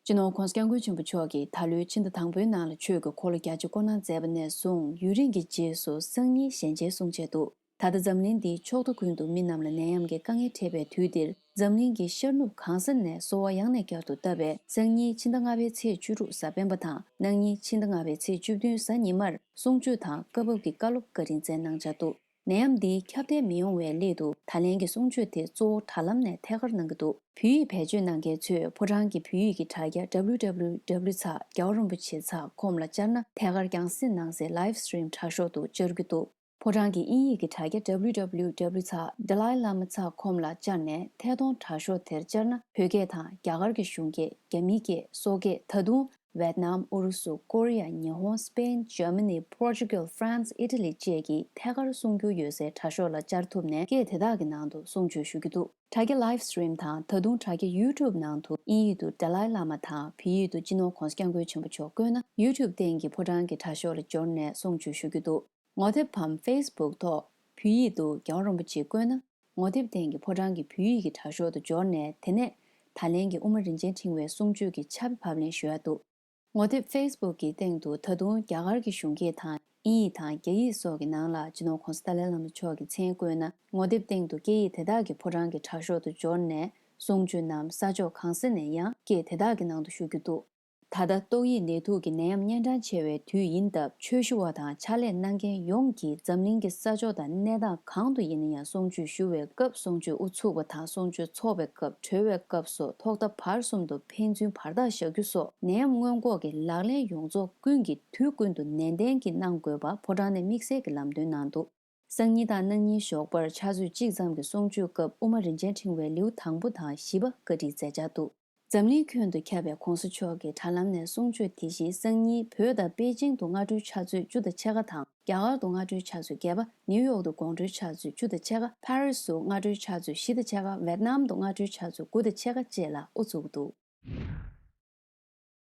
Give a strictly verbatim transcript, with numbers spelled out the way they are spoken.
སྤྱི་ནོར་༸གོང་ས་༸སྐྱབས་མགོན་ཆེན་པོ་མཆོག་གིས་ད་ལོའི་ཕྱི་ཟླ་དང་པོའི་ནང་ལ་ཆོས་ཀྱི་འཁོར་ལོ་བརྒྱད་ཅུ་བསྐོར་གནང་མཛད་པ་ནས་བཟུང་ཡུན་རིང་གི་རྗེས་སུ་སང་ཉིན་ཞལ་མཇལ་གསུང་བྱས་འདུག་ད་ལྟ་འཛམ་གླིང་འདིའི་ཕྱོགས་མཐའ་ཀུན་ཏུ་མི་རྣམས་ལ་ནད་ཡམས་ཀྱི་དཀའ་ངལ་འཕྲད་པའི་དུས་འདིར། འཛམ་གླིང་གི་ཤར་ནུབ་གང་ས་ནས་གསོལ་བ་ཡང་ནས་བསྐྱར་དུ་བཏབ་པའི་སང་ཉིན་ཕྱི་ཟླ་ལྔ་པའི་ཚེས་བཅུ་དྲུག་གཟའ་སྤེན་པ་དང་། གནངས་ཉིན་ཕྱི་ཟླ་ལྔ་པའི་ཚེས་བཅུ་བདུན་གཟའ་ཉི་མར་གསུང་ཆོས་དང་སྐབས་བབ་ཀྱི་བཀའ་སློབ་བཀའ་དྲིན་སྩལ་གནང་འཆར་འདུག་ནད་ཡམས་འདི་ཁྱབ་གདལ་མི་ཡོང་བའི་སླད་དུ། ད་ལན་གྱི་གསུང་ཆོས་དེ་གཙོ་བོ་དྲ་ལམ་ནས་ཐད་ཀར་གནང་གི་འདུག་བོད་ཡིག་བེད་སྤྱོད་གནང་མཁན་ཚོས་ཕོ་བྲང་གི་བོད་ཡིག་གི་དྲ་རྒྱ་www ཚགས་རྒྱལ་བ་རིན་པོ་ཆེ་ཚགས་ཀོམ་ལ་བཅར་ན། ཐད་ཀར་རྒྱང་སྲིང་གནང་སའི་live stream དྲ་ཤོག་ཏུ་བཅར་རྒྱུ་འདུག་ཕོ་བྲང་གི་དབྱིན་ཡིག་གི་དྲ་རྒྱ་www ཚགས་dalai lama ཚགས་ཀོམ་ལ་བཅར་ནས། ཐད་གཏོང་དྲ་ཤོག་དེར་བཅར་ན། བོད་སྐད་དང་རྒྱ་གར་གྱི་གཞུང་སྐད། རྒྱ་མིའི་སྐད། སོག་སྐད། ད་དུང་། ཝེད་ནམ། ཨུ་རུ་སུ། ཀོ་རི་ཡ། ཉི་ཧོང་། སྤེན། འཇར་མ་ནི། པོར་ཅུ་གལ། ཧྥ་རན་སི། ཨི་ཊ་ལི་བཅས་ཀྱི་ཐད་ཀར་གསུང་སྒྱུར་ཡོད་སའི་དྲ་ཤོག་ལ་བཅར་ཐུབ་ནས། སྐད་དེ་དག་གི་ནང་དུ་གསུང་ཆོས་ཞུ་རྒྱུ་འདུག་དྲ་རྒྱ་live stream དང་། ད་དུང་དྲ་རྒྱ་YouTube ནང་དུ་དབྱིན་ཡིག་ཏུ་ཏཱ་ལའི་བླ་མ་དང་། བོད་ཡིག་ཏུ་སྤྱི་ནོར་༸གོང་ས་༸སྐྱབས་མགོན་ཆེན་པོ་མཆོག་བཀོད་ན། YouTube སྟེང་གི་ཕོ་བྲང་གི་དྲ་ཤོག་ལ་འབྱོར་ནས་གསུང་ཆོས་ཞུ་རྒྱུ་འདུག་ངོ་དེབ་བམ་Facebook ཐོག་བོད་ཡིག་ཏུ་རྒྱལ་བ་རིན་པོ་ཆེ་བཀོད་ན། ངོ་དེབ་སྟེང་གི་ཕོ་བྲང་གི་བོད་ཡིག་གི་དྲ་ཤོག་ཏུ་འབྱོར་ནས། དེ་ནས་ད་ལན་གྱི་དབུ་མ་རིན་ཆེན་ཕྲེང་བའི་གསུང་ཆོས་ཀྱི་ཕྱག་དཔེ་ཕབ་ལེན་ཞུ་ཡ་འདུག་ངོ་དེབ་Facebook གི་སྟེང་དུ་ད་དུང་རྒྱ་གར་གྱི་གཞུང་སྐད་དང་། དབྱིན་ཡིག་དང་རྒྱ་ཡིག་སོགས་ཀྱི་ནང་ལ་སྤྱི་ནོར་༸གོང་ས་ཏཱ་ལའི་བླ་མ་མཆོག་གི་མཚན་བཀོད་ན། ངོ་དེབ་སྟེང་དུ་སྐད་ཡིག་དེ་དག་གི་ཕོ་བྲང་གི་དྲ་ཤོག་ཏུ་འབྱོར་ནས། གསུང་ཆོས་རྣམས་ས་ཕྱོགས་གང་ས་ནས་ཡང་སྐད་དེ་དག་གི་ནང་དུ་ཞུ་རྒྱུ་འདུག་ད་ལྟ་ཏོག་དབྱིབས་ནད་དུག་གི་ནད་ཡམས་ཉེན་འཕྲང་ཆེ་བའི་དུས་ཡིན་སྟབས། ཆོས་ཞུ་བ་དང་ཕྱག་ལས་གནང་མཁན་ཡོངས་ཀྱིས་འཛམ་གླིང་གི་ས་ཕྱོགས་དང་གནས་སྟངས་གང་དུ་ཡིན་ན་ཡང་། གསུང་ཆོས་ཞུ་བའི་སྐབས། གསུང་ཆོས་དབུ་ཚུགས་པ་དང་། གསུང་ཆོས་ཚོགས་པའི་སྐབས། གྲོལ་བའི་སྐབས་སོགས་ཐོག་མཐའ་བར་གསུམ་དུ་ཕན་ཚུན་བར་ཐག་བཞག་རྒྱུ་སོགས་ནད་ཡམས་སྔོན་འགོག་གི་ལག་ལེན་ཡོངས་རྫོགས་ཀུན་གྱིས་དུས་ཀུན་ཏུ་ནན་ཏན་གྱིས་གནང་དགོས་པ་ཕོ་བྲང་ནས་དམིགས་བསལ་གྱི་ལམ་སྟོན་གནང་འདུག་སང་ཉིན་དང་གནངས་ཉིན་ཞོགས་པར་ཕྱག་ཚོད་གཅིག་ཙམ་གྱི་གསུང་ཆོས་སྐབས། དབུ་མ་རིན་ཆེན་ཕྲེང་བའི་ལེའུ་དང་པོ་དང་བཞི་པ་བཀའ་ཁྲིད་མཛད་འཆར་འདུག་འཛམ་གླིང་ཁྱོན་དུ་ཁྱབ་པའི་༸གོང་ས་མཆོག་གི་དྲ་ལམ་ནས་གསུང་ཆོས་དེ་བཞིན། སང་ཉིན་བོད་དང་པེ་ཅིང་དུ་སྔ་དྲོའི་ཕྱག་ཚོད་བཅུ་དང་ཕྱེད་ཀ་དང་། རྒྱ་གར་དུ་སྔ་དྲོའི་ཕྱག་ཚོད་བརྒྱད་པ། ནིའུ་ཡོག་ཏུ་དགོང་དྲོའི་ཕྱག་ཚོད་བཅུ་དང་ཕྱེད་ཀ། ཕ་རི་སུ་སྔ་དྲོའི་ཕྱག་ཚོད་བཞི་དང་ཕྱེད་ཀ། ཝེད་ནམ་དུ་སྔ་དྲོའི་ཕྱག་ཚོད་དགུ་དང་ཕྱེད་ཀ་བཅས་ལ་དབུ་ཚུགས་འདུག